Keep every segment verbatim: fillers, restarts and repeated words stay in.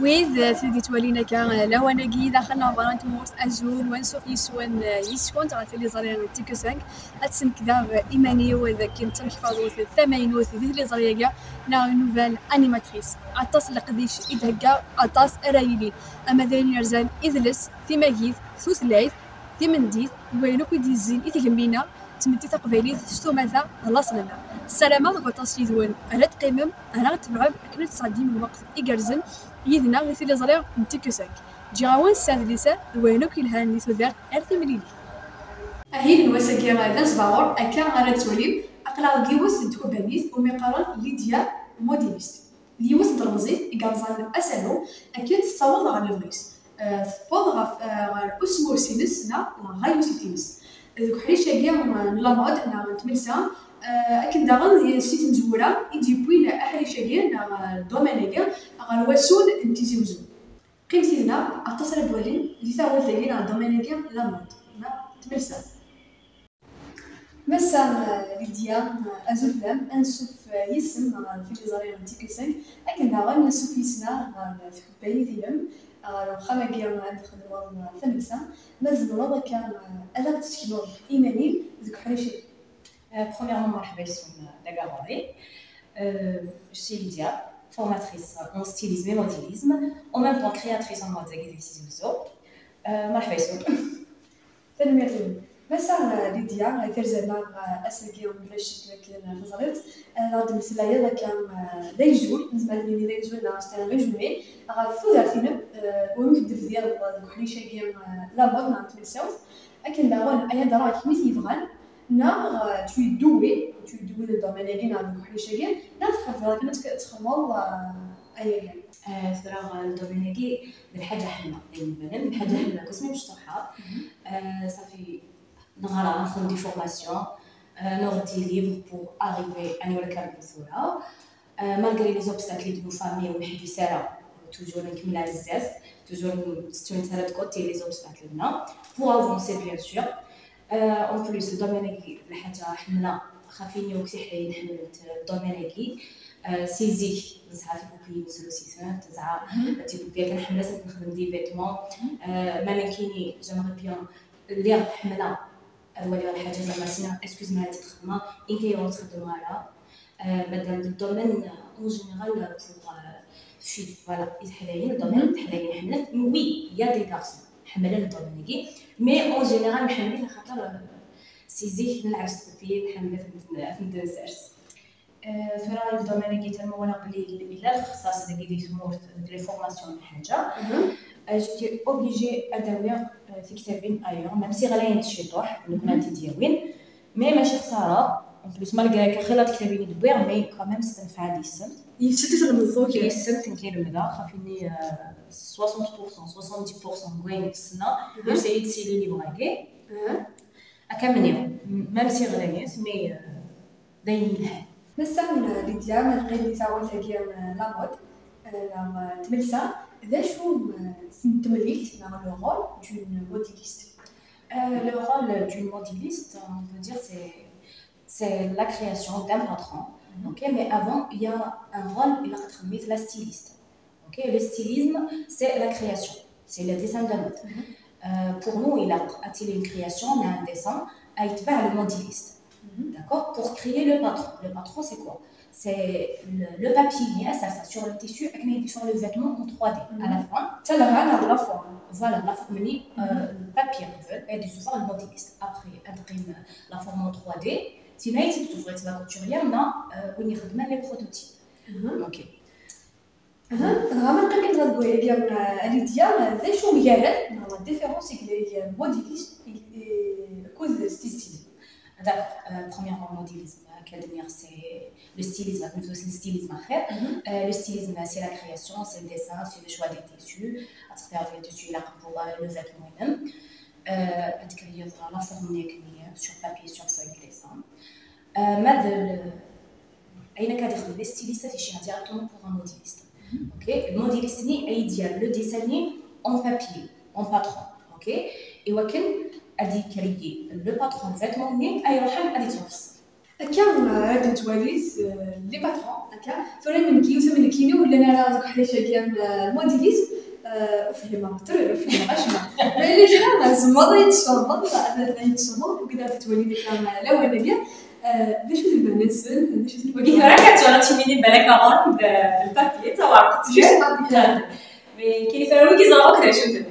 Wid, eh, tid yettwalin akka, eh, lawan-agi daxel n lehḍer n tmurt, azul, ansuf yes-wen, eh, yes-kent ɣer tiliẓri T Q cinq. Ad tesnekdeɣ iman-iw d akken d tamekfaḍut tamaynut di tiliẓri-agi, neɣ une nouvelle animatrice. Aṭas n leqdic i d-thegga, aṭas ara yilin. Ama d ayen yerzan idles, timagit, tutlayt, timendit, d wayen akk i d-yezzin i tgemmi-nneɣ d tmetti taqbaylit s tumata d laṣel-nneɣ. Ssarameɣ deg waṭas yid-wen ara d-teqqimem, ara ɣ-tebɛem akken ad tesɛeddim lweqt igerrzen yid-neɣ di tiliẓri n T Q cinq. Ǧǧiɣ-awen sseɛd liser d wayen akk yelhan di tudert ar timlilit. Ahil n wass-agi d asbaɣur, akka ara d-twalim, aql-aɣ deg yiwet n tkebbanit umi qqaren Lydia Modéliste. D yiwet n tlemẓit i yerẓan asalu akken tettaweḍ ɣer lebɣi-s. Eh, tewweḍ ɣef, eh, ɣer usmurres-ines neɣ la réussite-ines. Deg uḥric-agi, eh, n la mode neɣ n tmelsa, eh, akken daɣen d si tmezwura i d-yewwin aḥric-agi neɣ, eh, domaine-agi ɣer wasun n Tizi Uzzu. Qqimet yid-neɣ, aṭas ara d-twalim di taɣult-agi neɣ domaine-agi la mode neɣ tmelsa. Massa, eh, Lydia, eh, azul fell-am, ansuf, eh, yes-m ɣer tiliẓri n T Q cinq, akken daɣen ansuf yes-neɣ ɣer tkebbanit-inem, ɣer uxxam-agi ad nexdem, eh, tamelsa. Ma tzemreḍ akka, eh, ad aɣ-d-tessekneḍ iman-im deg uḥric-agi? Euh, premièrement, مرحبا يسون داكا غوري. Euh, je suis Lydia, formatrice en stylisme et modélisme, en même temps créatrice en mode زاكي ديك تيزي وزو. Euh, مرحبا يسون. Tanemmirt-nwen. Massa, eh, Lydia, eh, terza-nneɣ, eh, ass-agi mebla ccek akken, eh, teẓriḍ, eh, ad d-temmeslayeḍ akka, eh, d agzul, nezmer ad nini d agzul neɣ c'est un résumé, ɣef tudert-inem, eh, wamek d-tebdiḍ deg uḥric-agi, eh, la mode neɣ tmelsa-w, akken daɣen ay hedṛeɣ kemm i t-yebɣan, neɣ, eh, tu es doué, tu es doué deg domaine-agi neɣ deg uḥric-agi, neɣ tḥebbeḍ akken ad tk-, txedmeḍ, eh, ayagi. Eh, tura, eh, le domaine-agi d lḥaǧa ḥemmleɣ, d ayen ibanen, d lḥaǧa ḥemmleɣ, كنت مشطوحة. Eh, صافي نقرا، نخدم des formations، آه، ناخذ des livres pour arriver اني ولا كان البطوله. آه، malgré les obstacles de nos familles ونحيد ساره، toujours نكمل على بزاف، toujours ستون ساره de côté les obstacles هنا pour avancer bien sûr. آه، en plus le domaine هاكي الحاجه حمله خافيني وكتي حاليا حملت le domaine هاكي. آه، سي زيك زعما في بوكي نزلو سي ثمان تزعا تي بوكي كنحمل نخدم des vêtements. آه، ما نكيني j'aimerais bien اللي حمله هذا هو اللي الحاجه زعما سينا اسكوز ما تخدمها، ان كاين تخدمها لا. آه، مادام الدومين اون جينيرال بوغ في فوالا الحلايين، الدومين الحلايين حملت. وي، يا دي غارسون حملين الدومين كي، مي اون جينيرال محملين خاطر، آه، سي زيك نلعب ستوبي نحمل في الدنسرز. آه، ثورة الدومين كي تنمو ولا بلي الا الاختصاص اللي كي تمورت لي فورماسيون حاجه. آه، جيتي اوبليجي اداوير، آه، تكتبين ايور ميم سي غلاين شي طوح لو كنتي دياوين، مي ماشي خساره. اون بليس مالغري كان خيرات كتابين دبوير، مي كان ميم ستنفع لي السمت. يسدد الموضوع كي السمت كاين المدا خافيني، آه، سواسونت بورسون، سواسونت دي بورسون كوين السنه. يسيد سيلي لي بغاكي. اكا مني ميم سي غلايات مي، آه، داين الحال. Massa Lydia, ma tqim di taɣult-agi n la mode, eh, neɣ, eh, tmelsa, d acu, eh, n temlilt neɣ le rôle d'une modéliste? Euh, le rôle d'une modéliste, on peut dire, c'est, c'est la création d'un patron. Ok, mais avant, il y a un rôle, il a la styliste. Ok, le stylisme, c'est la création, c'est le dessin de mode. Euh, pour nous, il a attiré une création, on a un dessin, à être vers le modéliste. D'accord? Pour créer le patron. Le patron, c'est quoi? C'est le, le papier, il est sur le tissu, et il fait le vêtement en trois D. À la fin, c'est la, la, la forme. Voilà, la forme, euh, le papier, et du souvent le modéliste. Après, on imprime la forme en trois D. Sinon, si tu ouvres la couturière, on a, euh, on y remet les prototypes. Ok. Aha, dɣa ma neqqim kan dɣa deg wayagi, a Lydia, d acu umgarad neɣ la différence i yella modéliste akked stylisme? D'accord, euh, premièrement, le modélisme, euh, كنظن c'est le stylisme, نبداو le stylisme axir. Euh, le stylisme, c'est la création, c'est le dessin, c'est le choix des tissus. غتختار les tissus اللي يليقوا ب le vêtement. Euh, هذيك هي la forme اللي كاينه sur papier, sur feuille de dessin. Euh, ما اين كتخدم لي ستيليست هادشي ديريكتومون بوغ ان موديليست. اوكي، الموديليست ني اي ديال لو ديساني اون بابي اون باترون. اوكي، ايوا كان ادي كريي لو باترون فيتمون ني اي روحان ادي تنفس. Akka, euh, ara d-nettwalit, euh, les patrons, akka. Tura imenki, ur imenki, ur llan ara deg uḥric-agi, euh, le modélisme, euh, ur fhimeɣ, tura ur fhimeɣ acemma. Mais les gens, euh, tzemreḍ ad yi-d-tesfehmeḍ, ad yi-d-tesfehmeḍ, ur gidiɣ ad twaliḍ akka, euh, lawan-agi, euh, d acu d lmeɛna-nsen, d acu d Wagi tura kan tura timini balak ɣur-m d, d lpapier, d tawerqet. Juste papier. Mais kif ara wigi ẓer akk d acu-ten.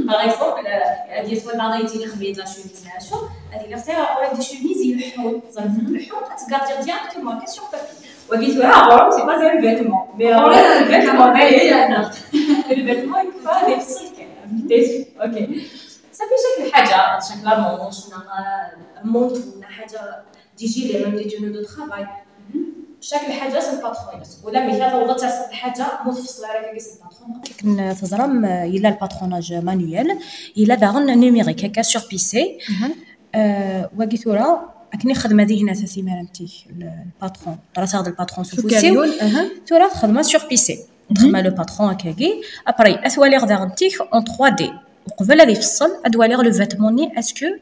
Par exemple, euh, ad yeswa lbaɛḍ yettili xemyet la chemise la acu, ad iliɣ sɛiɣ ɣur-i des chemises ileḥḥun, ẓer ileḥḥun, ad tgardiḍ directement akka sur papier. Wagi tura ɣur-m c'est pas un vêtement, mais ɣur-i un vêtement d aya yerna. Le vêtement yekfa ad ifṣel kan. Ok. صافي شكل حاجة، شكل la manche، ولا، آه، manteau، ولا حاجة des gilets, même des tenues de travail. شكل حاجة c'est le patron يلبس. ولا مي كان وضعت الحاجة مو تفصل على كاكي c'est le patron. كن تزرم يلا le patronage manuel، يلا داغن numérique هكا sur P C. آه، واقي ثورة أكني خدمة ذي هنا ثلاثي مال نتي le patron، راه تاخذ le patron سو بوسي. ثورة خدمة sur P C. تخدم le patron هكاكي. Après أثوالي غدا نتيك en trois D. وقبل هذه يفصل أدوالي le vêtement ني est-ce que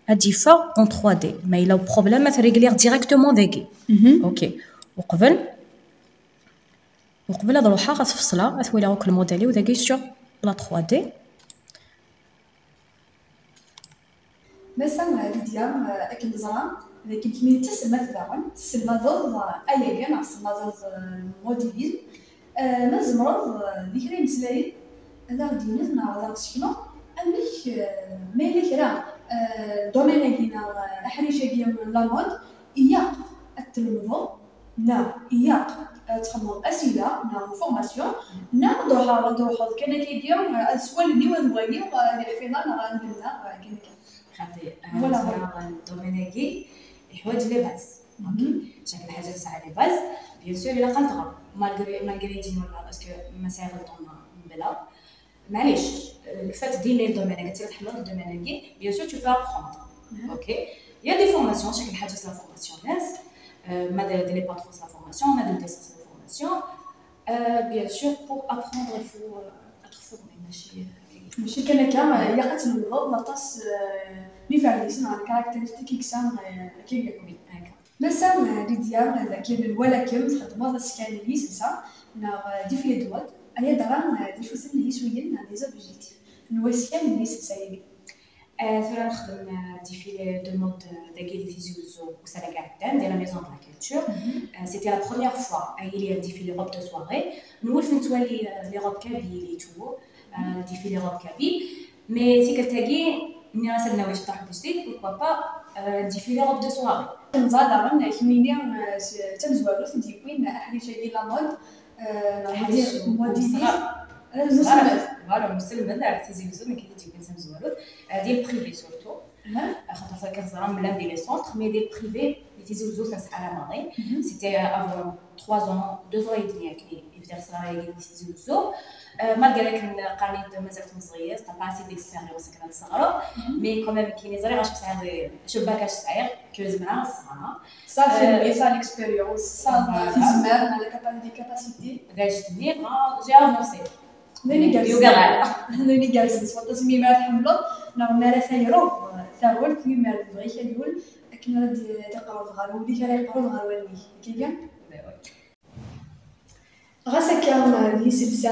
غادي يفا en trois D، ما إلا problème ما تريقليغ directement داكي. Ok. وقبل، وقبل هاد روحها غتفصلها، غتولي غوك الموديل وداكي sur la trois D. Massa Lydia, euh, akken neẓra, dakken kemmini d taselmadt daɣen, tesselmadeḍ, euh, ayagi, neɣ tesselmadeḍ, euh, modélisme. Eh, ma tzemreḍ, eh, di kra imeslayen, ad aɣ-d-tiniḍ neɣ ad aɣ-d-tsekneḍ amek, eh, ma yella kra, eh, domaine-agi neɣ, eh, aḥric-agi n la mode, ilaq ad t-tlemdeḍ, neɣ ilaq ad txedmeḍ asila neɣ formation, neɣ ad truḥeḍ, ad truḥeḍ kan akkagi, eh, ad s wallen-iw ad waliɣ, eh, ad iḥfiḍeɣ neɣ ad lemdeɣ, eh, kan akka. Xaṭi, eh, voilà, tura, voilà, le domaine-agi يحواج les bases. Ok. Chaque حاجة تسعى les bases. Bien sûr, إلا كانت غلط، malgré، malgré يجيني الغلط، parce que ما سايغ الطون من بلا. معليش، le fait d'aimer le domaine, كتحمل le domaine-agi، bien sûr, tu peux apprendre. Ok. Il y a des formations، chaque حاجة c'est la formation. ناس، euh, ما دير les patrons c'est la formation، ما دير c'est la formation. Euh, bien sûr, pour apprendre, il faut, euh, être formé. ماشي، ماشي كان هكا، هي قتلمض لاطاس، آه، لي فعليس مع الكاركتيرستيك يكسان، آه، كي يقوي هكا. Massa Lydia, dakken ولكن تخدمض سكان لي سنسا، ناغ ديفلي دوات، أيا درا دي شو سن يسوين، ناغ دي زوبجيكتيف. نوسيان لي سنسا يلي. آه، ثورة نخدم، آه، défilé de mode، آه، داكي اللي تيزي وزو وسالا كاع الدان ديال la maison de la culture. آه، c'était la première fois اللي نديفيلي robe de soirée. نولف نتوالي، آه، les robes kabyles et tout. آه، نديفيلي robe kabyle. Mais تيكلتاكي ملي غنسالنا واش طاح بجديد، pourquoi pas، آه، نديفيلي robe de soirée. نزاد غن كميني، آه، س-، تمزوالو تديكوين أحري شاكي la mode. آه، أحري موديل، شو؟ موديل. صغار. أنا صغار. مسلمة. Voilà، مسلمة، لا، تيزي وزو، ما كاين تيكون تمزوالو. آه، ديال privé surtout. خاطر كنزرع من l'un des centres، mais ديال privé اللي تيزي وزو كنسعى على ماضي. C'était avant trois ans، deux ans et demi هكا، يبدا صغير اللي تيزي وزو. آه، malgré كن قانيت مازال كنت صغير، t'as pas assez d'expérience كنا تصغروا، mais quand même كاين زريغ اش بسعي، شو باكاش صغير، كيو زمرا صغيرة. صافي، آه، mais ça l'expérience، ça، voilà. في زمان، على كابا-، les capacités. داجتني، آه، j'ai avancé. ناني جالسة. يوغا غير. ناني جالسة، سواء تصميم ما تحملوا، نعم، ما لا سيرو، تاغول، كل ما بغي كيقول، لكن راه دي، دي قرب غير، ولي كان يقرب غير ولي. كيجا؟ Ɣas akka, di selsa,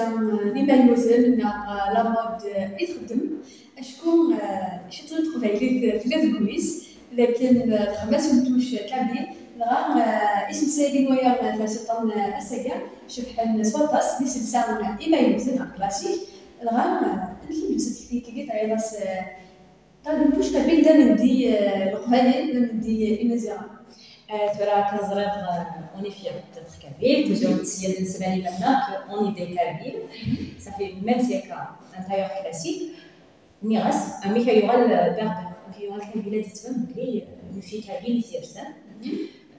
di ma yuzen neɣ la mode i txeddem, acku, eh, ciṭuḥ n teqbaylit tella deg wul-is, lakin, eh, txemmas n tuc kabyle, dɣa, eh, iselsa-agi n waya, eh, tersiṭ-a n, eh, ass-agi, cebḥen s waṭas di selsa, eh, imaynuten neɣ classique, dɣa, eh, amek i d-tusa tekti-agi, tawiḍ-as, eh, Tadupuct kabyle d amendi, eh, leqbayel, d amendi, eh, imaziɣen. Eh, tura kan ẓriɣ, eh, on est fier d'être kabyle, toujours ntsyal nesla i iman-nneɣ que on est des kabyles. Ça fait même si akka un tailleur classique. Nniɣ-as, amek ay yuɣal, eh, berbère, amek ay yuɣal kabyle, ad yettban belli, eh, yufi kabyle i t-yersan.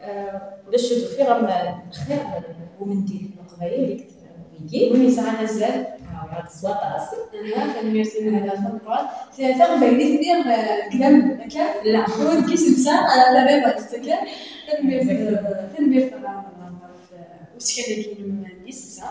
Eh, ulac d ufiɣ am xir, eh, umendi n leqbayel i wigi. Win yesɛan azal. Ah, s waṭas. Aha, tanemmirt i win yellan tameqqrant. Ta-, taɣbaylit-nni, eh, deg idammen, akka? La. Ur deg iselsa, eh, la même chose, akka? Tanemmirt, exactement. Eh, tanemmirt, eh, ɣef, eh, uskal-agi-inem n yiselsa.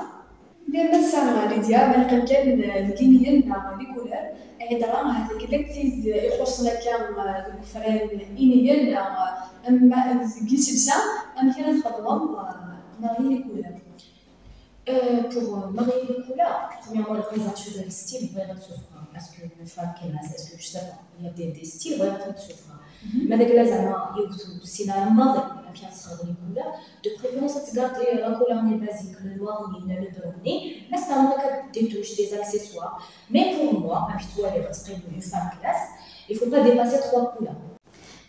Bien, massa Lydia, ma neqqim kan, eh, deg yinyen neɣ les couleurs, Hedra, ahat akka d tid ixuṣṣen akka, eh, deg ufran inigen, neɣ, eh, am, deg iselsa, amek ara txedmeḍ, eh, neɣ yili kul. Euh, pour, euh, Marie Nicolas, premièrement, le présent, je vais style, bɣiɣ ad ssufɣeɣ, parce que une femme qui reste, est-ce que je sais pas, il y a des, des styles, bɣiɣ ad ssufɣeɣ. Ma d akka zeɛma yiwet ur tessin ara maḍi amek ad tesxedem les couleurs, de préférence ad tgarder la couleur-nni basique, le noir-nni, le brun-nni, ma tesɛa akka des touches, des accessoires. Mais pour moi, amek tettwaliḍ ad teqqim une femme classe, il faut pas dépasser trois couleurs.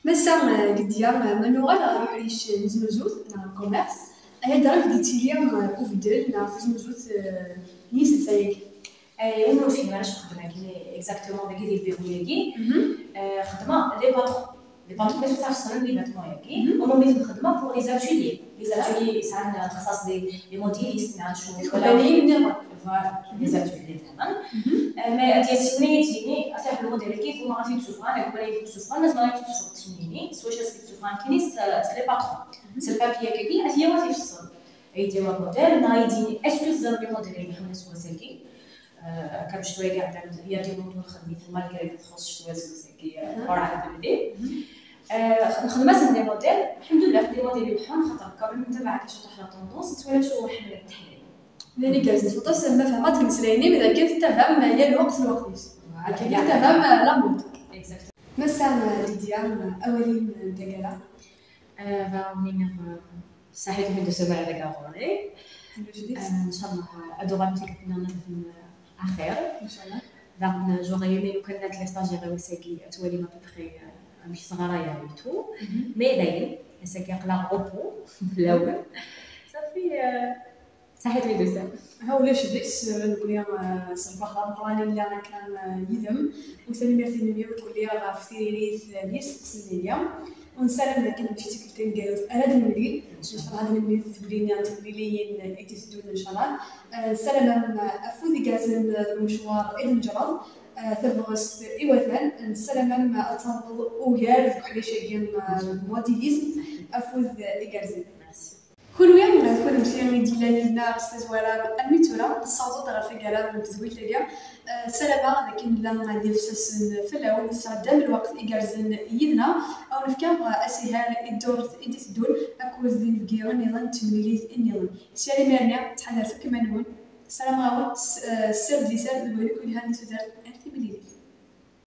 Massa, eh, Lydia, eh, ma nuɣal ɣer uḥric n tezmuzut neɣ commerce, aya d-, d-yettili, eh, ubeddel neɣ tezmuzut, eh, n yiselsa-agi. Eh, ur nufin ara acu xedmeɣ exactement dagi di lbiru-agi. Eh, xedmeɣ les patrons. Les patrons, d acu ara xeṣren les vêtements-agi. Ur nufin xedmeɣ pour les ateliers. Les ateliers yesɛan lexṣaṣ des, des modélistes, neɣ acu. Tiqbayliyin nniḍen. Voilà, les ateliers nniḍen. Eh, mais ad d-yessiwel ad d-yini, ata le modèle-agi, ɣur-m ad t-id-tessufɣeḍ, neɣ ɣur-m ad t-id-tessufɣeḍ, nezmer ad t-id-tessufɣeḍ d tinnin, s wacu ad t-id-tessufɣeḍ, nekkini s, s les patrons. C'est le papier-agi, ad t-yawi ad t-ifeṣṣel. Ad yi-d-yawi amudal, neɣ ad yi-d-yini, est-ce que teẓriḍ amudal-agi ḥemmleɣ-t ass-agi? Eh, akka cwiya iɛeddan, il y a des moments ur nxeddem-it, malgré que txuṣṣ cwiya seg wass-agi, eh, ur ɛad tebdi. Eh, nxeddem-asen des modèles, lḥemdullah, des modèles ileḥḥun, xaṭer quand même ntabaɛ kan ciṭuḥ la tendance, nettwali acu ḥemmlent teḥdayin. D ayen igerrzen s waṭas, ma fehmeɣ-d imeslayen-im, d akken tettabaɛem yal lweqt lweqt-is. Akken tettabaɛem la mode. Exactement. Massa, eh, Lydia, eh, awal-im n taggara? Eh, bɣiɣ ad wen-iniɣ, eh, saḥit mi d-tusam ɣer da ɣur-i. Eh, ncallah, eh, ad uɣalem tikkelt-nniḍen ad nexdem, eh, axir. Ncallah. Daɣen, eh, j'aurais aimé lukan ad d-, les stagiaires ass-agi, ad twalim à peu près, eh, amek ssɣarayeɣ et tout. Mais dayen, ass-agi aql-aɣ repos, d lawan. Safi, eh, saḥit mi d-tusam. Ha ulac deg-s, eh, nekkni, eh, s lferḥ d ameqqran i nella akka, eh, yid-m. U tanemmirt-inem i ukelli ɣef tiririt n yisteqsiyen-nni. U nessaram dakken mačči d tikkelt taneggarut ara d-nemlil. Ncallah ad nemlil deg temliliyin i d-iteddun, ncallah. Eh, nessaram-am, eh, afud igerrzen, eh, deg umecwar i d-neǧreḍ. Eh, tabɣest iwatan, nessaram-am, eh, ad tawḍeḍ ugar deg uḥric-agi, eh, n modélisme, afud, eh, igerrzen. Kunwi d kunemti i d-yellan yid-neɣ s tazwara armi d tura, nessaweḍ-d ɣer taggara n tedwilt-agi. Eh, ssarameɣ d akken llan yifsasen fell-awen, tesɛeddam lweqt igerrzen yid-neɣ, ad wen-fkeɣ, eh, asiher i ddurt i d-iteddun akked inebgiwen nniḍen d temlilit nniḍen. Sya ar imir-nni, ttḥadaret akk iman-nwen, ssarameɣ-awen s-, eh, sser d liser d wayen akk yelhan di tudert ar timlilit.